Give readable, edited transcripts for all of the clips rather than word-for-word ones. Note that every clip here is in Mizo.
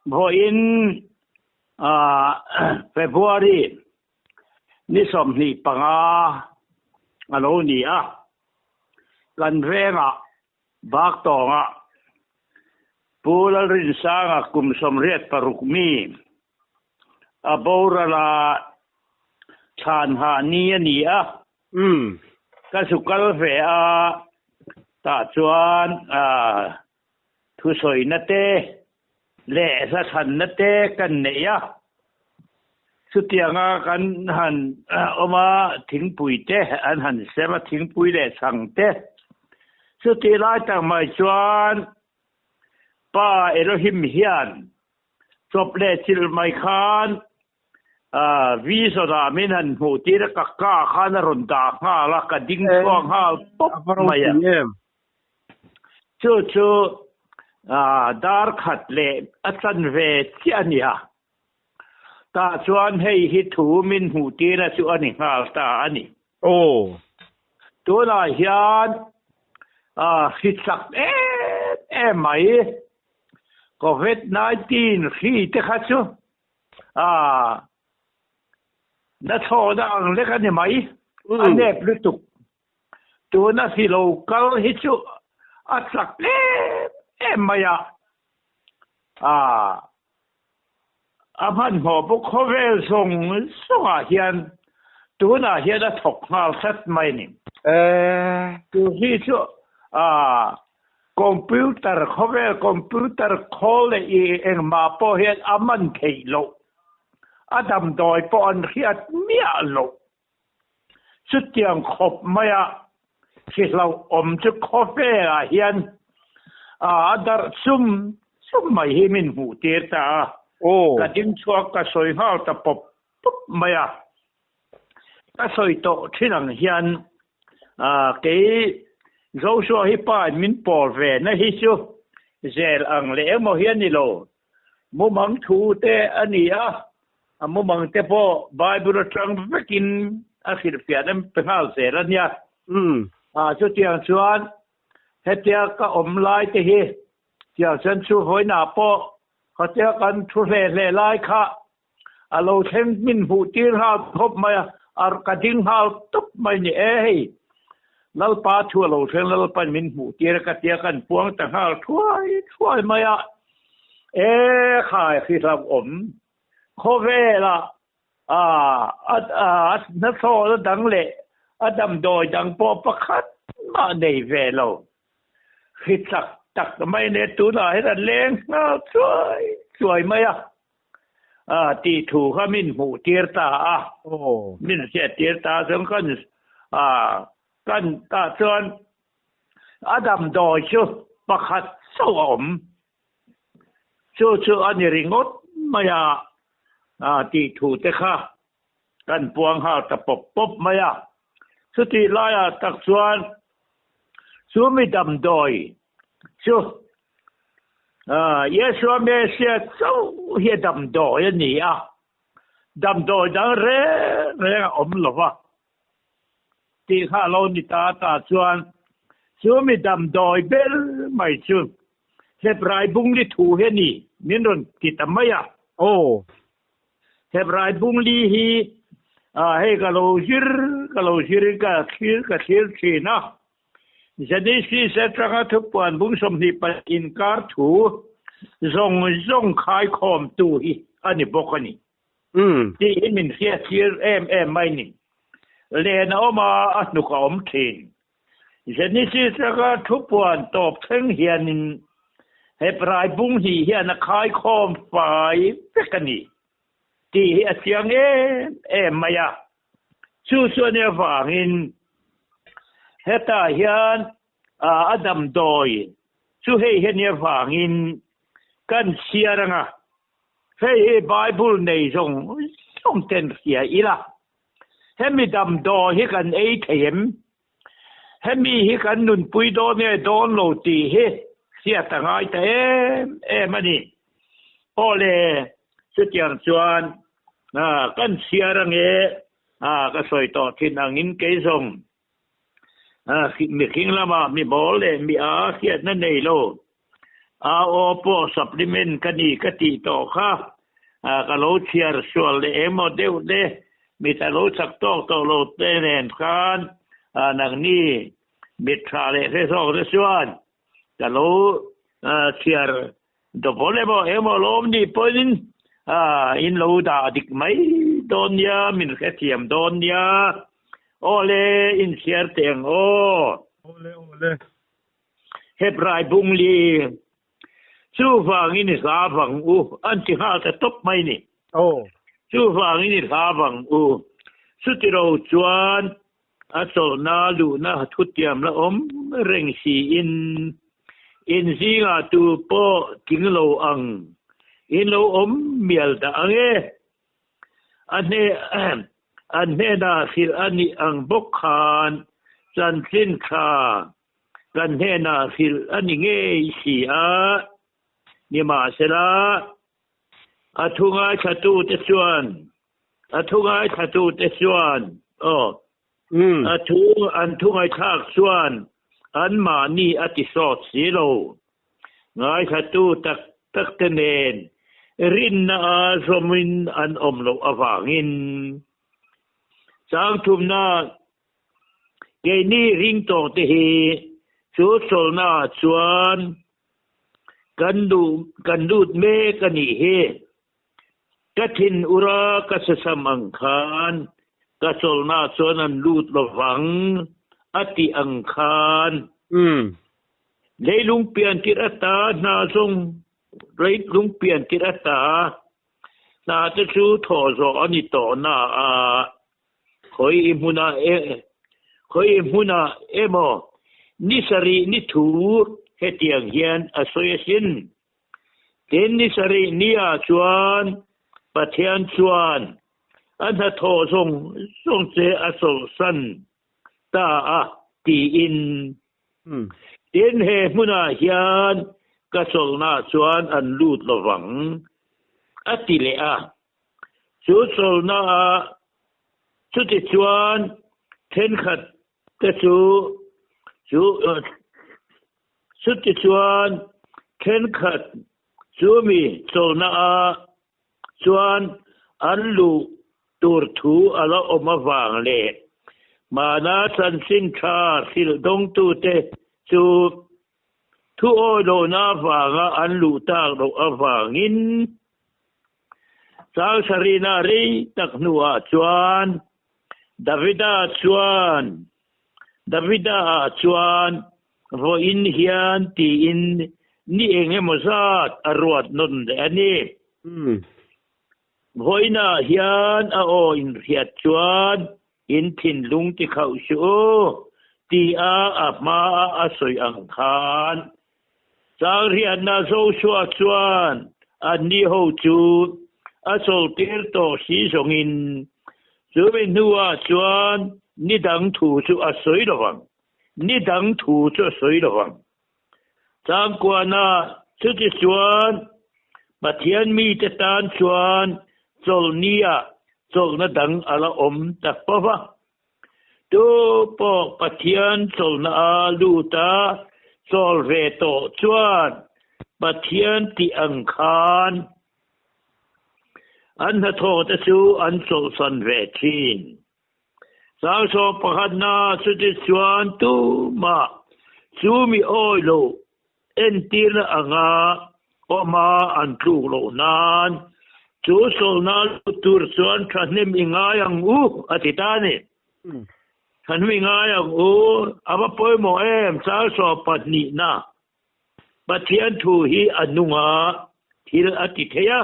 Vawiin February ni 25 a lo ni a, kan vengah Baktawnga Pu Lalrinsanga kum 86 mi a boral a chhan hah ni a ni a. Ka zu kal ve a, tah chuan thusawina te leh hlachhanna te kan nei a. Chutianga kan han awm a, thingpui te an han sem a, thingpui leh chhang te. Chutih lai tak mai chuan Pa Elohim hian chawp leh chilh mai khan vision ah min han hmuh tir a, ka ka khan a rawn dah nghal a, ka ding chhuak nghal pawp mai a. Chu chu dar khat leh a chanve chiah a ni a. Tah chuan hei hi thu min hmuh tirna chu a ni nghal ta a ni. Aw. Tunah hian hri chak em em mai Covid 19 hri te kha chu na chhawhna ang lek a ni mai, a nep lutuk. Tuna hri lo kal hi chu a chak em em mai a. A hmanhmawh bawk khawvel zawng zawngah hian tunah hian a thawk nghal tlat mai a ni. Chu hi chu computer khawvel computer khawl leh i engmah pawh hian a man theih loh, a damdawi pawh an hriat miah loh. Chutiang khawp maia hrihlauh awm chu khawvelah hian a darh chum chum mai hi min hmuh tir ta a. Ka ding chhuak ka sawi nghal ta pawp pawp mai a. Ka sawi tawh thin ang hian kei Joshua hi pa in min pawl ve na hi chu zel ang leh emaw hi a ni lo. Mumang thu te a ni a, a mumang te pawh Bible atang vekin a hrilhfiah em pe nghal zel a nia. Chutiang chuan hetia ka awm lai te hi tiang chuan chu vawiinah pawh khatia kan thu hle hle lai kha a lo thleng min hmuh tir nghal khawp mai a, a ka ding nghal tawp mai ni e hei. Lalpa thu a lo thleng Lalpan min hmuh tir a ka tia kan puang ta nghal thuai thuai mai a. E khai khi hlauhawm khawvela a a hnathawhna dang leh a damdawi dang pawh pakhat mah nei ve lo. Hri chak tak mai nen tunah hian a leng nghal chuai chuai mai a. Tih thu kha min hmuh tir ta a, min hriat tir ta chuan kan kan tah chuan a damdawi chu pakhat chauh a awm. Chu chu a ni ringawt mai a tih thu te kha kan puang nghal ta pawp pawp mai a. Chutih laiah tak chuan chu mi damdawi chu Yeshua Messiah chauh hi a damdawi a ni a, damdawi dang reng reng a awm lo va tih kha a lo ni ta ta chuan chu mi damdawi ber mai chu Hebrai bungli thu hi a ni min rawn ti ta mai a. Aw. Hebrai bungli hi hei ka lo zir ka lo zir in ka thlir ka thlir thin a. Genesis atanga thupuan bung 22 inkar thu zawng zawng khaikhawmtu hi a ni bawk a ni. Tih hi min hriattir em em mai ni. Len a awm a, a hnuk a awm thin. Genesis atanga thupuan tawp thleng hianin Hebrai bung hnih hian a khaikhawm fai vek a ni tih hi a chiang em em mai a. Chu chu a nih avangin hetah hian a damdawi chu hei hi a nih avangin kan chhiar ang a, hei hi Bible nei zawng zawng ten hria ila, hemi damdawi hi kan ei thei em? Hemi hi kan nunpui dawn nge dawn lo tih hi hriat a ngai ta em em a ni. Aw le, chutiang chuan kan chhiar ange ka sawi tawh thin angin kei zawng mihring lama mi mawl leh mi a hriatna nei lo. A aw pawh supplement ka ni ka tih tawh kha. Ka lo chhiar sual leh emaw deuh te, mit a lo chak tawk tawh lo te nen khan nangni mit tha leh hre zawk te chuan ka lo chhiar double emaw emaw lawm nih pawhin in lo dah dik mai dawn nia, min hrethiam dawn nia. Aw le, inchhiar teh ang aw. Awle awle. Hebrai bung li chuvangin i hla vang u an ti nghal ta tawp mai ni. Aw. Chuvangin i hla vang u. Chutilo chuan a chawlhna luhna thutiam la awm reng siin in zingah tu pawh tling lo ang in lo awm mial dah ang e. A hne an hnenah hrilh a nih ang bawk khan chanchin tha kan hnenah hrilh a ni ngei si a, nimahsela a thu ngaithlatute chuan a thu ngaithlatute chuan aw a thu an thu ngaihthlak chuan anmahni a ti sawt si lo. Ngaithlatu tak tak te nen rinna a zawmin an awm loh avangin changthumna Keini ring tawh te hi chu chawlhna ah chuan kan duh kan lut mek a nih hi. Ka thin ura ka sasam ang khan ka chawlhna ah chuan an lut lovang a tih ang khan. Leilung pian tirh ata hna zawng leilung pian tirh ata hna te chu thawh zawh a ni tawh na a. Khawi i hmunah khawi i hmunah emaw ni sarih ni thu hetiang hian a sawi asin. Tin, ni sarih niah chuan Pathian chuan a hnathawh zawng zawng che a chawlhsan ta a tiin. Tin, he hmunah hian ka chawlhnah chuan an lut lovang a ti leh a. Chu chawlhna ah chuti chuan thenkhat te chu chu chuti chuan thenkhat chu mi chawlhna ah chuan an luh tur thu a la awm avang leh mahna chanchin tha hrilh dawngtute chu thu awi lohna avanga an luh tak loh avangin Chang sarihna rei tak hnuah chuan Davida chuan Davida ah chuan vawiin hian tiin ni eng emaw zat a ruat nawn leh a ni. Vawiinah hian a aw inhriat chuan in thinlung ti khauh suh u tia a hmaa a sawi ang khan Changriatna Joshua chuan anni ho chu a chawltir tawh si zawngin chumi hnuah chuan ni dang thu chu a sawi lo vang, ni dang thu chu a sawi lo vang. Changkuana chuti chuan Pathian mite tan chuan chawlhnia chawlhna dang a la awm ta fo va. Tu pawh Pathian chawlhna a lut a chawl ve tawh chuan Pathian tih ang khan an hnathawh te chu an chawlhsan ve thin. Sangsawm pakhatna chuti chuan tumah chu mi awi lo entirna anga awma an tluk loh nan chu sawlna lut tur chuan thahnem i ngai ang u a ti ta a ni. Thahnem i ngai ang u a va pawimawh em Sangsawm pahnihna Pathian thu hi a nunga thil a ti thei a.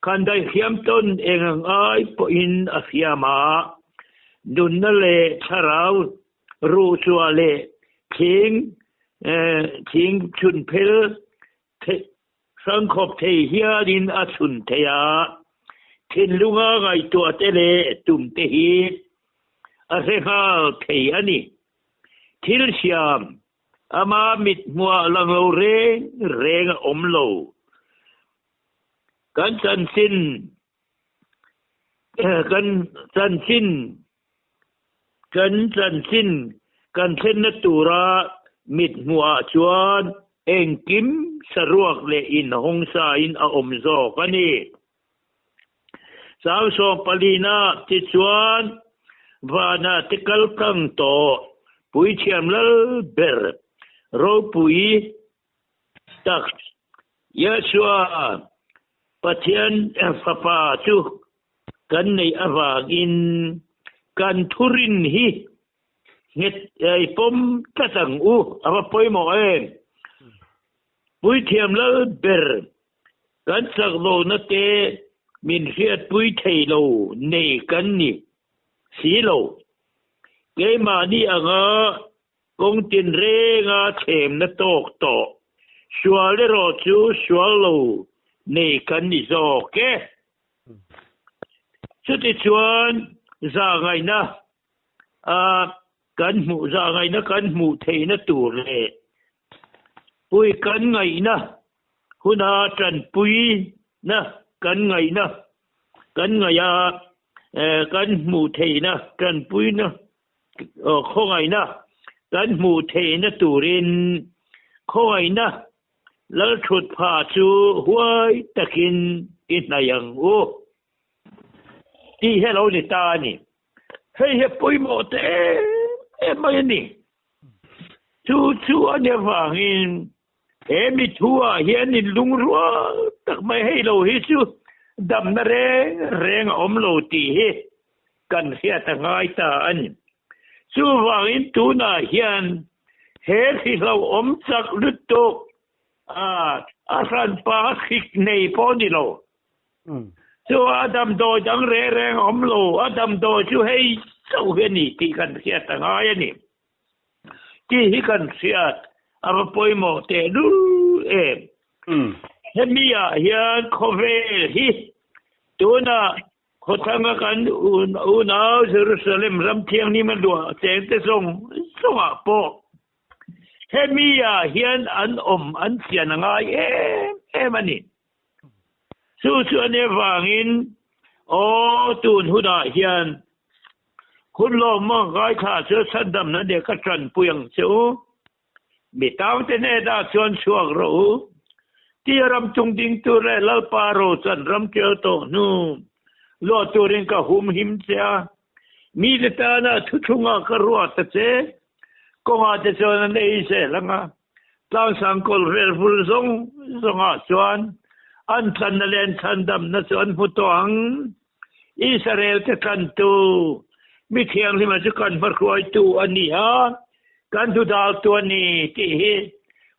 Khandai hriam tawn eng ang ai pawhin a hriam a, nunna leh thlarau ruhchhuah leh thing thing chhun phel hrang khawp thei hianin a chhun thei a. Thinlunga ngaihtuah te leh tum te hi a hre nghal thei a ni. Thil siam ama mit hmuah lang lo reng reng a awm lo. Kan chanchin kan chanchin kan chanchin kan thlenna tura mit hmuah chuan. Engkim saruak leh inhawng sain a awm zawk a ni. Chang sawmpalina tichuan vana te kal kang tawh Puithiam Lal ber ropui tak Yeshua Pathian Fapa chu kan neih avangin kan thurin hi Nghet i pawm tlat ang u, a va pawimawh em? Puithiam lal ber kan chak lohna te min hriatpui thei lo nei kan ni si lo. Keimahni anga kawng tinrenga thlemna tawk tawh sual erawh chu sual lo nei kan ni zawk e. Chutichuan zahngaihna a kan hmuh zahngaihna kan hmuh theihna tur leh pui kan ngaihna huna tanpuina kan ngaihna kan ngaih a kan hmuh theihna tanpuina khawngaihna kan hmuh theihna turin khawngaihna Lalthutpha chu huai takin i hnaih ang u tih hi a lo ni ta a ni. Hei hi a pawimawh ta em em mai a ni. Chu chu a ni avangin he mi thuah hian inlungrual tak mai hei lo hi chu damna reng reng a awm lo tih hi kan hriat a ngai ta a ni. Chuvangin tunah hian he thli hlauhawm chak lutuk a a hranpa hrik nei pawh ni lo. Chu a damdawi dang reng reng a awm lo, a damdawi chu hei chauh hi a ni tih kan hriat a ngai a ni. Tih hi kan hriat a va pawimawh tehlul em. Hemi ah hian khawvel hi tunah Khawthanga kan unau Jerusalem ram thianghlim a luah chengte zawng zawngah pawh hemi ah hian an awm an chian a ngai em em a ni. Chu chu a nih avangin aw tun hunah hian hun lawmma ngaithla chu chhandamna leh ka tanpui ang che u. Mi tangte hnenah chuan chhuak rawh u. Tia ram chung ding tur leh Lalpa ro chuan ram ṭial tawh hnu luah turin ka hum him che a. Mite tana thuthlungah ka ruat ta che. Kawngah te chuan an ei zel ang a, tlangsang kawl vel vul zawng zawngah chuan an tlanna leh an chhandamna chu an hmu tawh ang. Israel te tlantu mi thianghlima chu kan hmahruaitu a ni a, kan hnuhdaltu a ni tih hi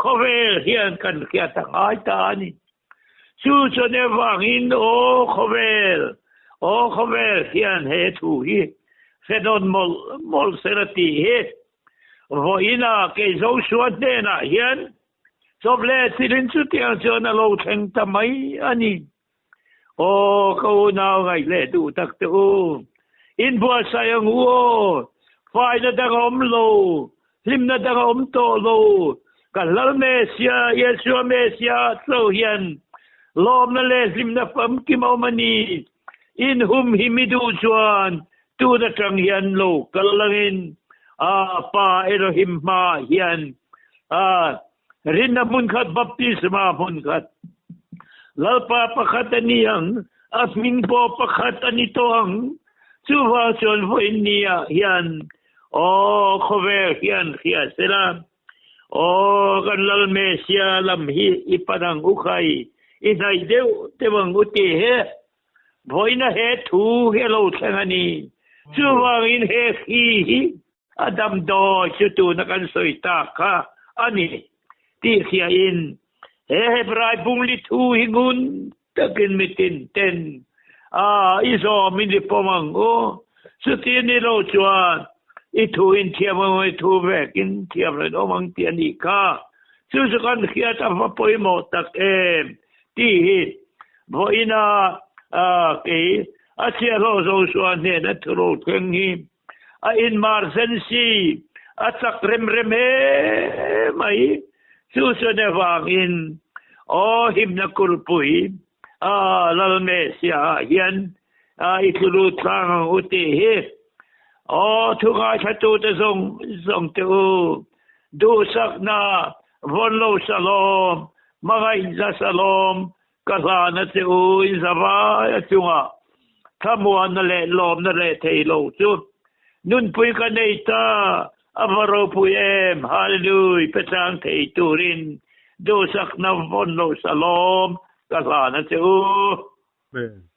khawvel hian kan hriat a ngai ta a ni. Chu chuan avangin aw khawvel, aw khawvel hian he thu hi hre nawn mawlh mawlh sela tih hi vawiina kei Joshua hnenah hian chawp leh thilin chutiang chuan a lo thleng ta mai a ni. Aw ka unau ngaih leh duh tak te u, inbuatsaih ang u aw, faina dang a awm lo, hlimna dang a awm tawh lo, ka Lal Mesia, Yeshua Mesia tlo hian lawmna leh hlimna famkim a awm a ni, inhum hi mi duh chuan tun atang hian lo kal langin a Pa Elohim hmaah hian a Rinna hmun khat, baptisma hmun khat. Lalpa pakhat a ni ang, a hming pawh pakhat a ni tawh ang. Chuvang chuan vawiin ni ah hian aw khawvel hian hria sela, aw kan Lal Mesia lam hi i pan ang u khai, i hnaih deuh deuh ang u tih he vawiina he thu hi a lo thleng a ni. Chuvangin he hri hi A damdawi chu tuna kan sawi tak kha a ni tih hriain he Hebrai bungli thu hi ngun takin mitin ten a i zawm in i pawm ang u. Chuti ni lo chuan i thu in thiam ang i thu vek in thiam lo in awm ang tih a nih kha. Chu chu kan hriat a va pawimawh tak em tih hi vawiina kei a chhiahhlawh Joshua hnena thuro thleng hi A emergency a chak rem rem em mai. Chu chuan avangin aw himna kulpui a Lal Mesia ah hian i tlu lut tlang ang u tih hi aw thu ngaithlatute zawng zawng te u duhsakna. Vawn lo Shalom, hmangaihna Shalom, ka hlana che u in zavai a chungah thlamuanna leh lawmna reh thei lo chu nunpui ka nei ta, a va ropui em, Hallelui, pe tlang thei turin duhsakna vawn lo Shalom ka hlana che u. Amen.